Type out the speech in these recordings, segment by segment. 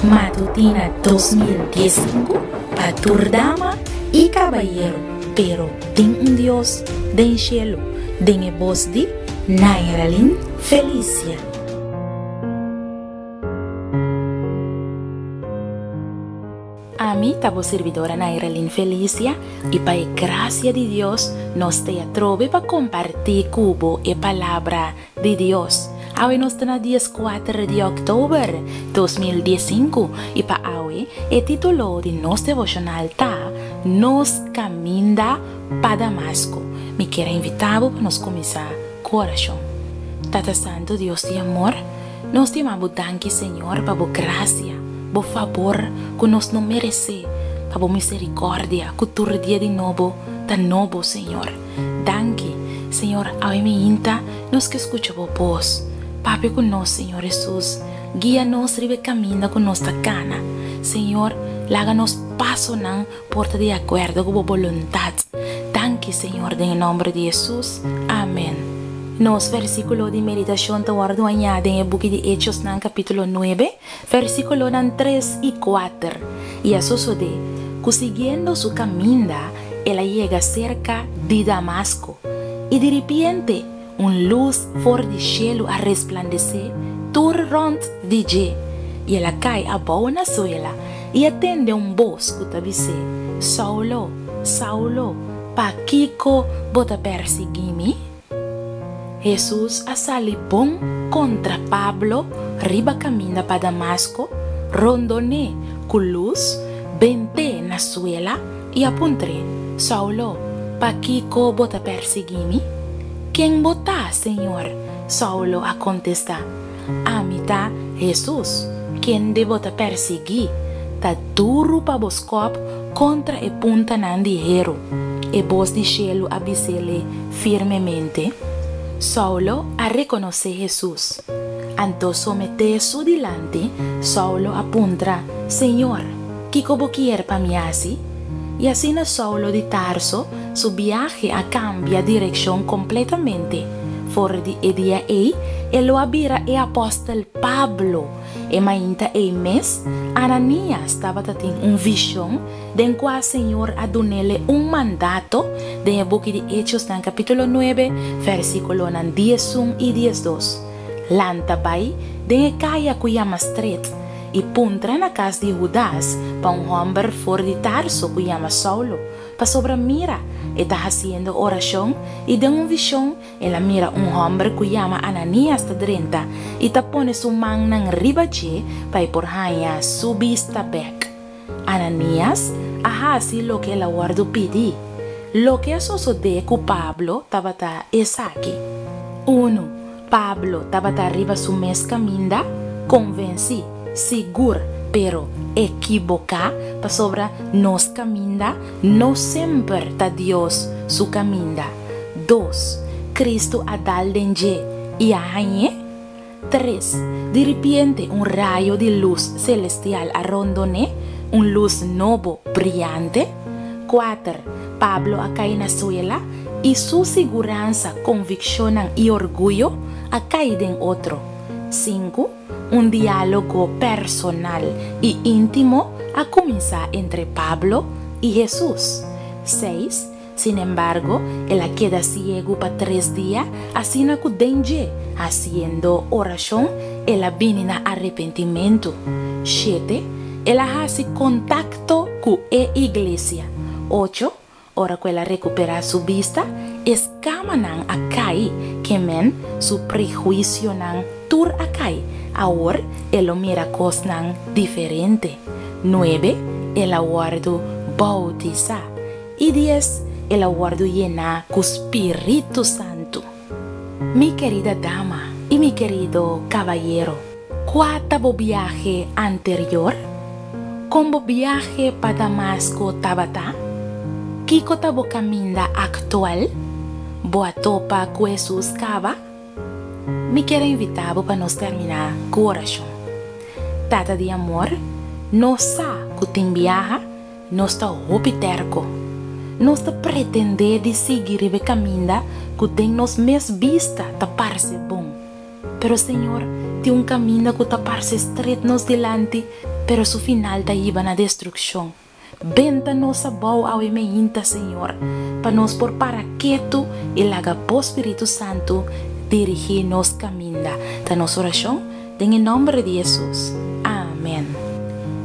Matutina 2015 pa tur dama y cabayero, pero tin un Dios den cielo, den e bos di Nairalyn Felicia. Ami ta bo sirbidora Nairalyn Felicia y pa e gracia di Dios nos ta atrobe pa comparti cu bo e palabra di Dios. Awe nos ta na 14 di october 2015 y pa awe e titulo di nos devocional ta Nos Caminda pa Damasco. Mi kier a invita bo pa nos cuminsa cu oracion. Tata Santo Dios di amor, nos ta yama bo danki Señor pa bo gracia, bo fabor cu nos no merece, pa bo misericordia cu tur dia di nobo ta nobo Señor. Danki, Señor, awe mi hinta nos ke skucha bo bos. Papia ku nos, Señor Hesus. Guia nos riba e kaminda ku nos ta kana. Señor, laga nos pasonan por ta di akuerdo ku bo boluntat. Danki, Señor, den e nòmber di Hesus. Amen. Nos versíkulo di meditashon ta wòrdu hañá den e buki di Echosnan kapítulo nuebe, versíkulonan tres i kuater. I a sosodé ku siguiendo su kaminda, El a yega serka di Damasko, i diripiente un lus for di shelu a resplandesé tur rònt di dje, i el a kai abou na suela i a tende un bos ku ta bis'é, Saulo, Saulo, pakiko bo ta persiguí mi? Hesus a sali bon kontra Pablo riba kaminda pa Damasko, rondon'é ku lus, bent'é na suela i a puntr'é, Saulo, pakiko bo ta persiguí mi? Ken bo ta, Señor? Saulo a kontestá, Ami ta Hesus, kende bo ta persiguí. Ta duru pa bo skòp kontra e puntanan di heru. E bos di shelu a bis'é firmemente. Saulo a rekonosé Hesus. Anto someté su dilanti, Saulo a puntra, Señor, kiko bo kier pa mi hasi? I asina Saulo di Tarso su biahe a kambia direkshon kompletamente. For di e dia ei, e lo a bira e apòstel Pablo. E mainta ei mes, Ananias tabata tin un vishon den kua Señor a dun'ele un mandato den e buki di Hechosnan kapítulo nuebe, vèrsikulonan diesun i diesdos, Lanta bai den e kaya ku yama Stret i puntra na kas di Hudas pa un hòmber for di Tarso ku yama Saulo, pasobra mira, e ta hasiendo orashon i den un vishon El a mira un hòmber ku yama Ananias ta drenta i ta pone su mannan riba dje pa e por haña su bista bèk. Ananias a hasi loke el a wòrdu pidi. Loke a sosodé ku Pablo tabata esaki. Unu, Pablo tabata riba su mes kaminda, konvensí, sigur, pero ekiboká pasobra nos kaminda no semper ta Dios su kaminda. Dos, Cristo a dal den dje i a hañ'é. Tres, di ripiente un rayo di lus celestial a rondon'é, un lus nobo briante. Kuater, Pablo a kai na suela i su siguransa, konvikshonnan i orguyo a kai den otro. Sinku, un diálogo personal i íntimo a kuminsá entre Pablo i Hesus. Seis, Sinembargo, el a keda siegu pa tres dia, asina ku den dje, hasiendo orashon, el a bini na arepentimentu. Shete, el a hasi kontakto ku e iglesia. Ocho, ora ku el a rekuperá su bista, e skamanan a kai, ke men, su prehuisionan tur a kai. Awor e lo mira kosnan diferente. Nuebe, el a wòrdu boutisá. I dies, el a wòrdu yená ku Spiritu Santu. Mi kerida dama i mi kerido kabayero, kua ta bo biahe anterior? Kon bo biahe pa Damasko tabata? Kiko ta bo kaminda aktual? Bo a topa ku Hesus kaba? Mi kier a invitá bo pa nos terminá ku orashon. Tata di amor, nos sa ku tin biaha Nos ta hopi terko. Nos ta pretendé di sigui riba e kaminda ku den nos mes bista ta parse bon. Pero Señor, tin un kaminda ku ta parse stret nos dilanti. pero su final ta hiba na destrukshon. Benta nos abou awe meinta, Señor, pa nos por para ketu i laga Bo Spiritu Santu dirigí nos kaminda. Ta nos orashon den e nòmber di Hesus. Amèn.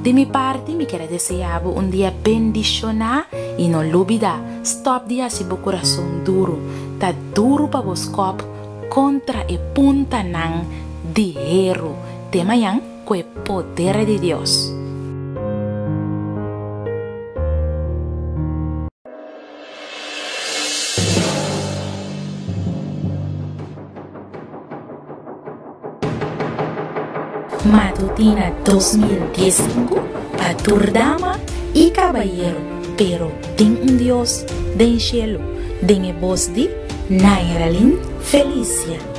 Di mi parti, mi kier a deseá bo un dia bendishoná i no lubidá, stòp di hasi bo kurason duru. Ta duru pa bo skòp kontra e puntanan di heru. Te mañan. Ku e poder di Dios. Matutina 2015 pa tur dama i kabayero, pero tin un Dios den shelu, den e bos di Nairalyn Felicia.